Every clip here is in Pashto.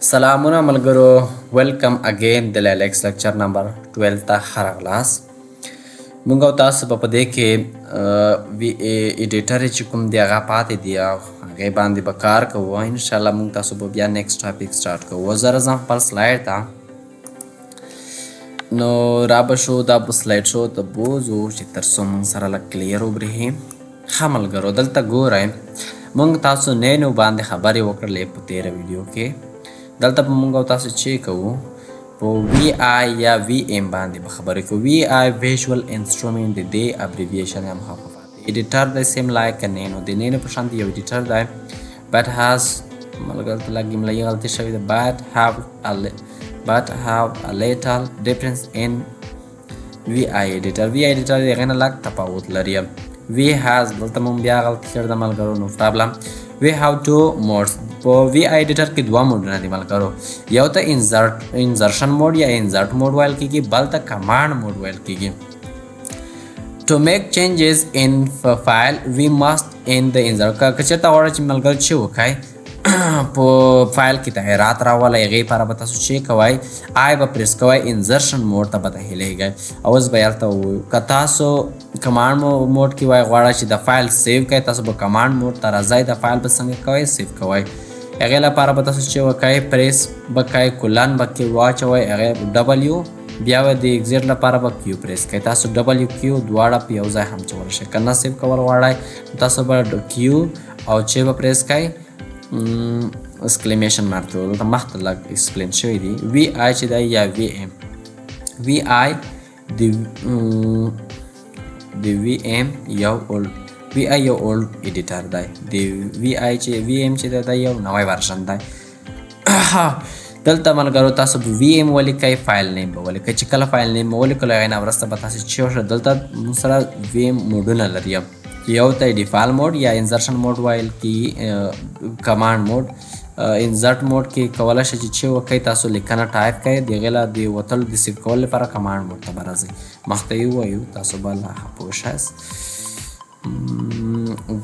سلامونه ملګرو، welcome again د Linux lecture number 12 ته ښه راغلاست. موږ او تاسو به په دې کې وی editor چې کوم دی هغه پاتې دی او هغې باندې به کار کوو. انشاءالله موږ تاسو به بیا next topic start کوو. زه راځم خپل slide ته. نو را به شو، دا به slide شو ته بوځو چې تر څو موږ سره لږ clear وبرېښي. ښه ملګرو، دلته ګورئ، موږ تاسو nano باندې خبرې وکړلې په تېره ویډیو کې. دلته به موږ او تاسو چې کوو، په vi یا vim باندې به خبرې کوو. vi visual instrument، د دې abbreviation هم مخففات editor دی، same like nano، د nano په شان یو editor دی، but has، ملګرو ته لږ املایي غلطي شوې ده، but have a little difference in vi editor. vi editor د هغې نه لږ تفاوت لري. We has، دلته مونږ بیا غلطي کړې ده ملګرو، no problem. We have two modes. په vi editor کې دوه mode ونه دي ملګرو. یو ته insertion mode یا insert mode ویل کېږي، بل ته command mode ویل کېږي. To make changes in file, we must in the insert. که چېرته غواړئ چې ملګرو چې وکړئ، په فایل کې تغیرات راولئ، هغې لپاره به تاسو چې کوئ، I به پریس کوئ، insertion mode ته به داخلېږئ او اوس به هلته ووایو. که تاسو command mode کې وای، غواړئ چې د فایل save کړئ، تاسو به command mode ته راځئ. د فایل به څنګه کوئ، save کوئ، هغې لپاره به تاسو چې وکړئ، پریس به کوئ، colon به کې واچوئ، هغې W، بیا به د exit لپاره به Q press کوئ. تاسو W Q دواړه په یو ځای هم چولی شئ. که نه save کول غواړئ، تاسو به Q او چې به پریس کوئ، exclamation mark. دلته مخته لږ explain شوی دی. vi چې دی یا vim، vi د vim یو old، vi یو old editor دی. د vi چې vim چې دی، دا یو نوی version دی. دلته ملګرو تاسو به vim ولیکئ، file name به ولیکئ. چې کله file name ولیکلو، هغې نه وروسته به تاسو چې وشو، دلته موږ سره vim mode ونه لري. یو ته default mode یا insertion mode ویل کی، command mode. Insert mode کې کولای شئ چې وکړئ، تاسو لیکنه ټایپ کړئ، د هغې له د وتلو د save کولو لپاره command mode ته به راځئ. مخته یې ووایو، تاسو به لا ښه پوه شئ.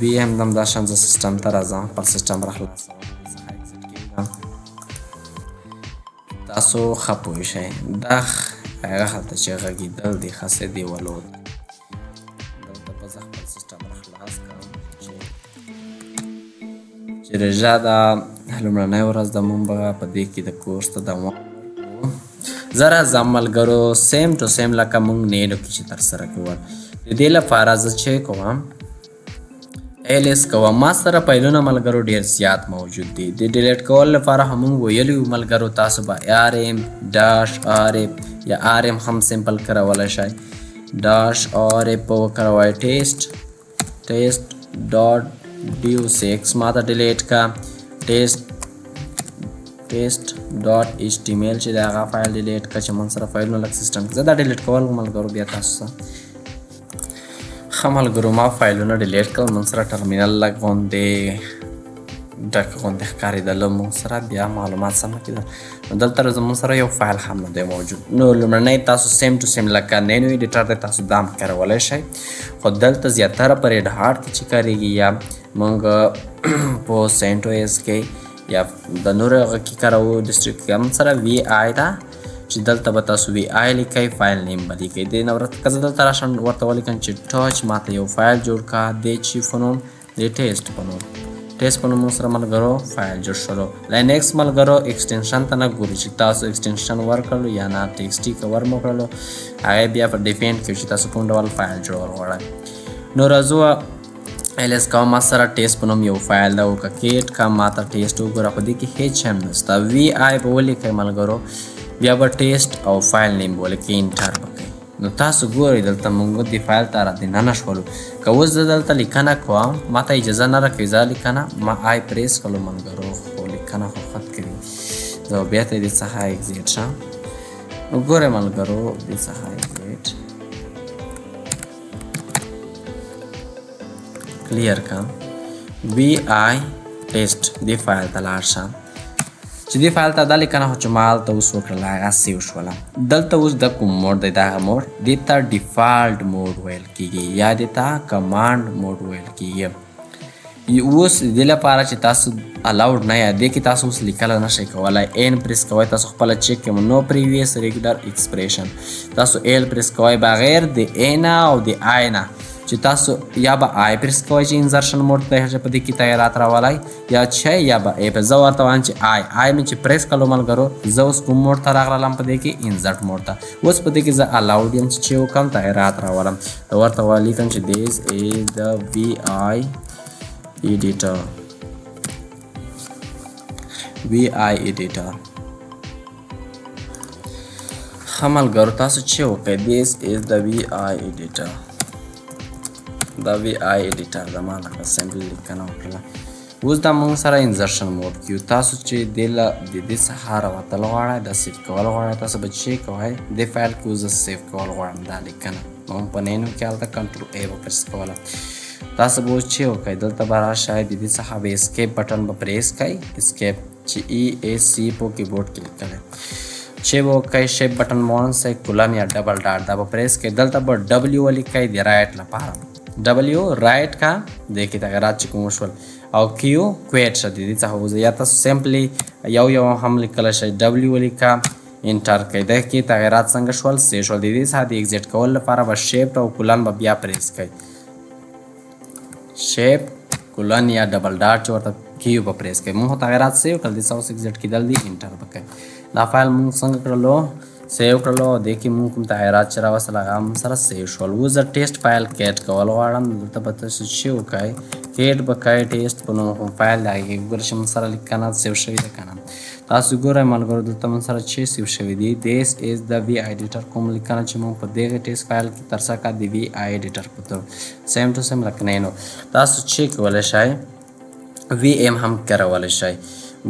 vim همدا شان. زه سیستم ته راځم، خپل سیستم را خلاصوم، څخه exit کېږم، تاسو ښه پوه شئ. دا هغه هلته چې غږېدل دي ښه دیوالو ده. دلته به زه خپل سیستم را خلاص کړم چې رژه دا لومړنۍ ورځ ده، مونږ به په دې کې د کورس ته دوام ورکړو. زه راځم ملګرو، same to same لکه مونږ nano کې چې ترسره کول. د دې لپاره زه چې کوم، ls کوم. ما سره فایلونه ملګرو ډیر زیات موجود دي. د delete کولو لپاره هم مونږ ویلي وو ملګرو، تاسو به rm dash rf یا rm هم simple کارولی شئ، dash rf به وکاروئ. test.docx ماته delete کا. test.html چې د هغه فایل delete کا چې مونږ سره فایلونه لږ سیستم کې. زه دا delete کول ملګرو بیا تاسو سره. ښه ملګرو، ما فایلونه delete کړل. مونږ سره ټرمینل لږ غوندې ډک غوندې ښکارېدلو، مونږ سره بیا معلومات سمه کېدل. نو دلته زموږ سره یو فایل هم نه دی موجود. نو لومړنی تاسو same to same لکه nano editor دی، تاسو دا هم کارولی شئ، خو دلته زیاتره په Red Hat کې چې کارېږي یا مونږ په CentOS کې یا د نورو هغه کې کاروو distro کې هم سره vi ده چې دلته به تاسو vi لیکئ، file name به لیکئ. دې نه وروسته که زه دلته راشم، ورته ولیکم چې touch ماته یو فایل جوړ کا د چی په نوم، د ټیسټ په نوم. ټیسټ په نوم موږ سره ملګرو فایل جوړ شولو. Linux ملګرو extension ته نه ګوري چې تاسو extension ورکړلو یا نه، txt که ور مو کړلو، هغه بیا په depend کوي چې تاسو کوم ډول فایل جوړول غواړئ. نو راځو، ls کوم. ما سره ټیسټ په نوم یو فایل ده. او که cat کا، ماته ټیسټ وګوره، په دې کې هیڅ هم نشته. vi به ولیکئ ملګرو، بیا به ټیسټ او file name به ولیکئ، enter به کوئ. نو تاسو ګورئ، دلته مونږ دې فایل ته را دننه شولو. که اوس زه دلته لیکنه کوم، ما ته اجازه نه راکوي. زه لیکنه ما I press کړلو ملګرو، خو لیکنه خو خط کوي. زه بیرته دې څخه exit شم. نو ګورئ ملګرو، دې څخه exit clear کړم، vi test دې فایل ته لاړ شم چې دې فایل ته دا لیکنه خو چې ما هلته اوس وکړله، هغه save شوله. دلته اوس د کوم mode دی؟ دغه mode دې ته default mode ویل کېږي یا دې ته command mode ویل کېږي. اوس د دې لپاره چې تاسو allowed نه یاست، دې کې تاسو اوس لیکل نه شئ کولای. N press کوئ، تاسو خپله چک کوئ، no previous regular expression. تاسو L press کوئ، بغیر د A نه او د I نه چې تاسو یا به I press کوئ چې insertion mode ته چې په دې کې تغیرات راولئ، یا چې یا به A. زه ورته وایم چې I، I مې چې press کړلو ملګرو، زه اوس کوم mode ته راغلم؟ په دې کې insert mode ته. اوس په دې کې زه allowed یم چې وکړم، تغیرات راولم. زه ورته ولیکم چې this is the VI editor، VI editor. ښه ملګرو، تاسو چې وکړئ، this is the VI editor، دا VI editor ده. ما لکه simply لیکنه وکړله. اوس دا موږ سره insertion mode کې. تاسو چې د دې څخه راوتل غواړئ، دا save کول غواړئ، تاسو به چې کوئ دې فایل کې، اوس زه save کول غواړم دا لیکنه. موږ په nano کې هلته control A به press کوله. تاسو به اوس چې وکړئ، دلته به راشئ، د دې څخه به escape button به press کړئ، escape چې ESC په کیبورډ کې لیکلی. چې به وکړئ، shift button به ونیسئ، colon یا double dot دا به press کړئ. دلته به W ولیکئ د write لپاره، W write کا. دې کې تغیرات چې کوم وشول او Q quit شه، د دې څخه وځي. یا تاسو simply یو یو هم لیکلی شئ، W ولیکه، enter کړئ. دې کې تغیرات څنګه شول؟ save شول. د دې څخه د exit کولو لپاره به shift او colon به بیا press کړئ، shift colon یا double dot چې ورته Q به press کړئ. موږ تغیرات save کړل، دې څخه اوس exit کېدل دي، enter به کړئ. دا فایل موږ څنګه کړلو؟ save کړلو. دې کې موږ کوم تغیرات چې راوستل، هغه هم سره save شول. اوس زه test file cat کول غواړم. دلته به تاسو چې وکړئ، cat به کوئ ټیسټ په نوم کوم فایل دی، هغې وګورئ چې موږ سره لیکنه save شوې ده که نه. تاسو ګورئ ملګرو، دلته موږ سره چې save شوي دي، this is the VI editor. کوم لیکنه چې موږ په دغه test file کې ترسره کړه د VI editor په تور، same to same لکه nano. تاسو چې کولی شئ، VM هم کارولی شئ.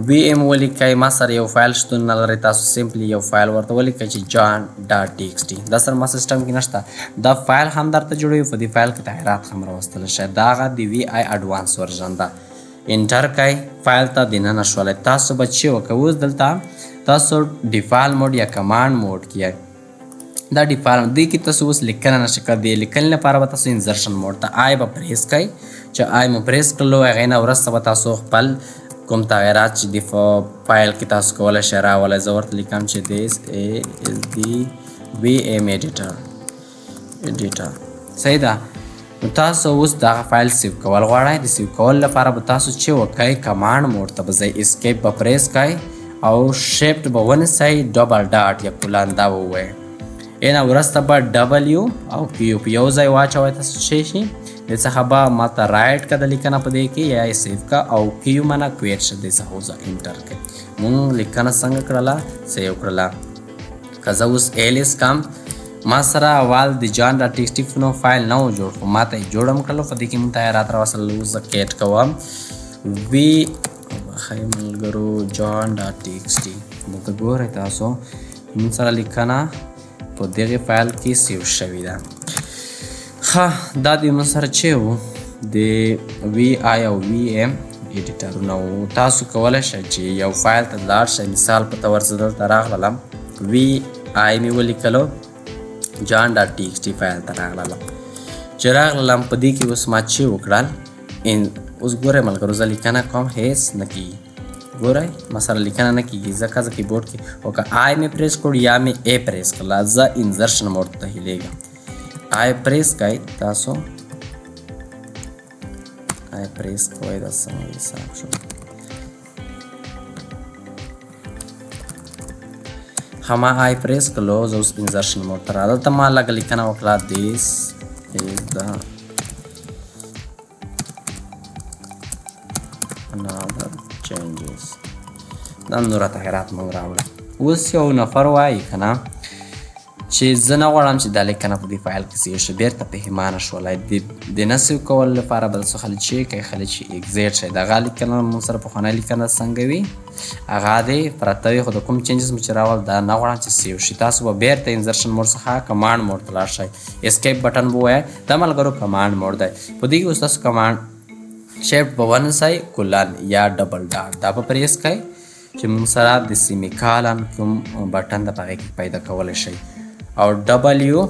VM ولیکئ، ما سره یو فایل شتون نه لري. تاسو simply یو فایل ورته ولیکئ چې john.txt. دا سره ما سیستم کې نشته. دا فایل هم درته جوړوي، په دې فایل کې تغیرات هم راوستل شي. دا هغه د VI advance version ده. enter کړئ، فایل ته دننه شولی. تاسو به چې وکړئ، اوس دلته تاسو default mode یا command mode کې. دا default دې کې تاسو اوس لیکنه نشئ کړی. د لیکنې لپاره به تاسو insertion mode ته I به press کړئ. چې I مو press کړلو، هغې نه وروسته به تاسو خپل کوم تغیرات چې د فایل کې تاسو کولی شئ راولئ. زه ورته لیکم چې this is the VM editor. صحیح ده. نو تاسو اوس دغه فایل save کول غواړئ. د save کولو لپاره به تاسو چې وکړئ، command mode ته به ځئ، escape به press کړئ او shift به ونیسئ، double dot یا colon دا ووایئ. اینا وروسته به W او Q په یو ځای واچوئ. تاسو چې شي، دې څخه به ماته write که د لیکنه په دې کې یا یې save که او Q معنا quit شه، دې څخه وځه، enter کړئ. مونږ لیکنه څنګه کړله؟ save کړله. که زه اوس ls کم، ما سره اول د john.txt نو فایل نه و جوړ، خو ما ته یې جوړ هم کړلو. په دې کې مونږ تغیرات راوستل. اوس زه cat کوم، وی وبخښئ ملګرو، john.txt. دلته ګورئ تاسو، مونږ سره لیکنه په دغه فایل کې save شوې ده. ښه، دا د مونږ سره چې و د VI او VM editor ونه وو. تاسو کولی شئ چې یو فایل ته لاړ شئ. مثال په طور زه دلته راغلم، VI مې ولیکلو، john.txt file ته راغلم. چې راغلم په دې کې اوس ما چې وکړل، اوس ګورئ ملګرو، زه لیکنه کوم، هیڅ نه کیږي. ګورئ، ما سره لیکنه نه کیږي، ځکه زه کیبورډ کې او که I مې press کړ یا مې A press کړله، زه insertion mode ته هیلېږم. I press کړئ، تاسو I press کوئ، دا څنګه حساب شو؟ ښه، ما I press کړلو، زه اوس insertion mode ته راغلم. دلته ما لږه لیکنه وکړه، this is the another changes. دا نوره تغیرات موږ راوړل. اوس یو نفر وایي که نه چې زه نه غواړم چې دا لیکنه په دې فایل کې save شي، بېرته پښېمانه شولی. د نه save کولو لپاره بل څه خلک چې کوي، خلک چې exit شي. دغه لیکنه موږ سره پخوانۍ لیکنه څنګه وي، هغه دې پرته وي، خو د کوم changes مو چې راوړل، دا نه غواړم چې save شي. تاسو به بېرته insertion mode څخه command mode ته لاړ شئ، escape button به ووایئ. دا ملګرو command mode دی. په دې کې اوس تاسو command shift به ونیسئ، colon یا double dot دا به press کړئ چې موږ سره د semicolon کوم button د په هغې کې پیدا کولی شئ. او W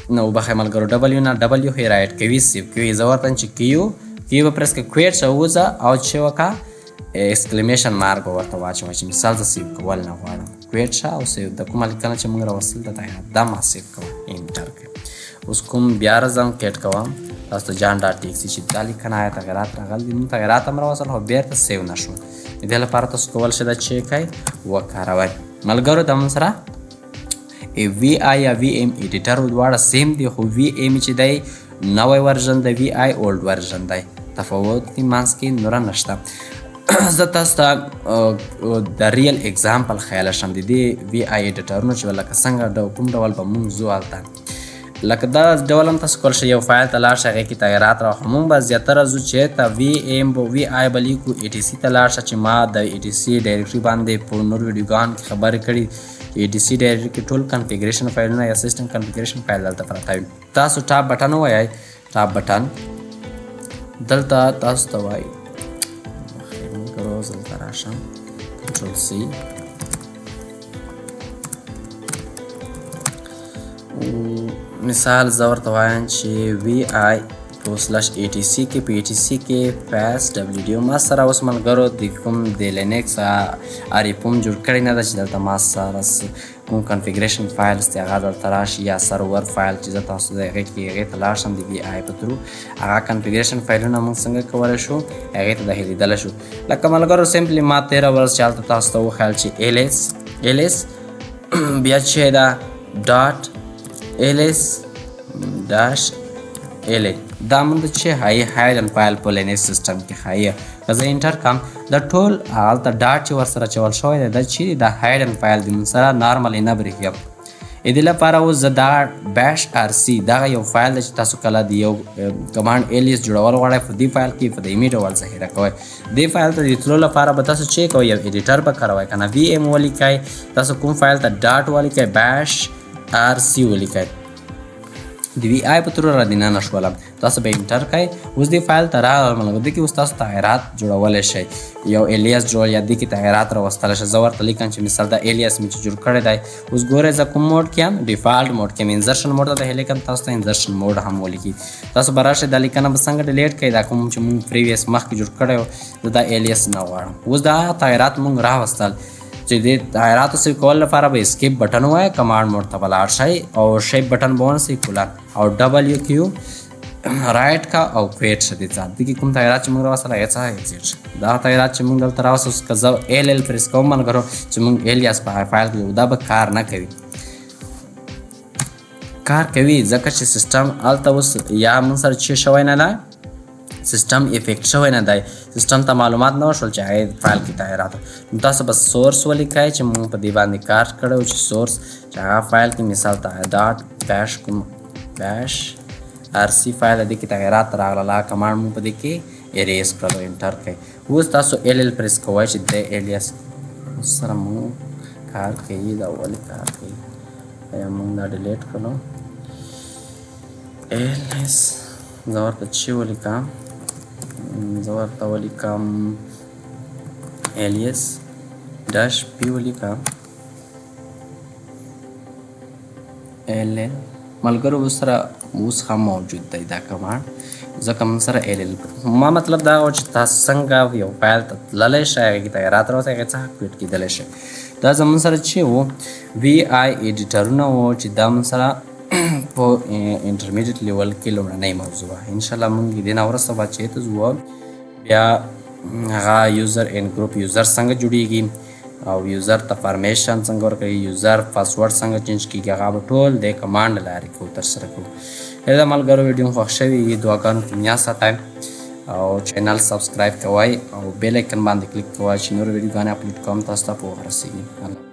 نه، وبخښئ ملګرو، W نه، W هی write کوي، save کوي. زه ورته چې Q Q به press که quit شه ووځه او چې وکړه exclamation mark به ورته واچوه چې مثال زه save کول نه غواړم. quit شه او save د کومه لیکنه چې موږ راوستل د تغیرات دا ما save کوه، enter کړئ. اوس کوم بیا راځم cat کوم تاسو ته جان dot txt چې دا لیکنه آیا تغیرات راغلي دي. موږ تغیرات هم راوستل خو بیرته save نه شول. د دې لپاره تاسو کول شئ دا چې کوئ وکاروئ. ملګرو د موږ سره vi یا vim editor دواړه same دي، خو vim چې دی نوی version د vi old version دی، تفاوت کې منځ کې نوره نشته. زه تاسو ته د real example خیال شم د دې vi editor ونو چې لکه څنګه کوم ډول به مونږ ځو هلته. لکه دا ډول هم تاسو کول شئ یو فایل ته لاړ شئ هغې کې تغیرات راوړو. مونږ به زیاتره ځو چې ته vi به لیکو etc ته لاړ شه چې ما د etc directory باندې په نور ویډیوګانو کې خبرې کړي چې etc directory کې ټول configuration فایلونه یا system configuration file دلته پراته وي. تاسو tab button ووایئ، tab button دلته تاسو ته وایي زه دلته راشم control C مثال زه ورته وایم چې vi په slash etc کې په etc کې passwd. ما سره اوس ملګرو د کوم د Linux RPM جوړ کړی نه ده چې دلته ما سره کوم configuration files دی هغه دلته راشي یا server file چې زه تاسو د هغې کې هغې ته لاړ شم د vi په through هغه configuration فایلونه موږ څنګه کولی شو هغې ته داخلېدلی شو. لکه ملګرو simply ما تېره ورځ چې هلته تاسو ته وښیل چې ls بیا چې ده dot ls dash la دا مونږ چې های hidden file په Linux system کې ښایي. که زه enter کړم دا ټول هلته dot چې ورسره چول شوی دی دا چې دا hidden file دی مونږ سره normally نه برېښي. د دې لپاره اوس زه دا bash rc دغه یو فایل دی چې تاسو کله د یو command alias جوړول غواړئ په دې فایل کې په دایمي ډول ذخیره کوئ. دې فایل ته د تلو لپاره به تاسو چې کوئ یو editor به کاروئ، که نه vim ولیکئ، تاسو کوم فایل ته dot ولیکئ bash rc ولیکئ، د vi په through را دننه شولم، تاسو به enter کړئ. اوس دې فایل ته راغلم، دې کې اوس تاسو تغیرات جوړولی شئ، یو alias جوړ یا دې کې تغیرات راوستلی شئ. زه ورته لیکم چې مثال دا alias مې چې جوړ کړی دی، اوس ګورئ زه کوم mode کې یم، default mode کې یم، insertion mode ته لیکم، تاسو ته insertion mode هم ولیکي. تاسو به راشئ دا لیکنه به څنګه delete کړئ، دا کوم چې مونږ previous مخکې جوړ کړی و زه دا alias نه غواړم. اوس دا تغیرات مونږ راوستل چې دې تغیراتو save کولو لپاره به escape button ووایئ، command mode ته به لاړ شئ او shift button به ونیسئ colon او wq right کا او quit شه. دې ځان دې کې کوم تغیرات چې موږ راوستل هغې څخه exit شه. دا تغیرات چې موږ دلته راوستل اوس که زه ll press کوم ملګرو چې موږ alias په هغه فایل کې دا به کار نه کوي، کار کوي ځکه چې سیستم هلته اوس یا موږ سره چې شوی نه ده، system affect شوی نه دی، سیستم ته معلومات نه ورشول چې هغې فایل کې تغیرات. نو تاسو به source ولیکئ چې موږ په دې باندې کار کړی و چې source چې هغه فایل کې مثال ته dot bash کوم bash rc file دې کې تغیرات راغله، command موږ په دې کې erase کړلو، enter کړئ. اوس تاسو ll press کوئ چې د alias سره موږ کار کوي، دا ولې کار کوي؟ آیا موږ دا delete کړو؟ ls زه ورته چې ولیکم، زه ورته ولیکم alias dash p ولیکم ll. ملګرو اوس سره اوس هم موجود دی دا command، ځکه موږ سره ll ما مطلب دا و چې تاسو څنګه یو فایل ته تللی شئ، هغې کې تغیرات راوستئ، هغې څخه quit کېدلی شئ. دا زموږ سره چې و vi editor ونه و چې دا موږ سره په intermediate level کې لومړنۍ موضوع وه. انشاءالله موږ دې نه وروسته به چې ته ځو بیا هغه user and group user څنګه جوړیږي او user ته permission څنګه ورکوي، user password څنګه change کیږي، هغه به ټول د command له لارې کوو ترسره کوو. هیله ملګرو ویډیو مو خوښ شوي وي، دعاګانو کې میا ساتئ او channel subscribe کوئ او bell icon باندې کلیک کوئ چې نور ویډیوګانې اپلوډ کوم تاسو ته په وخت رسېږي.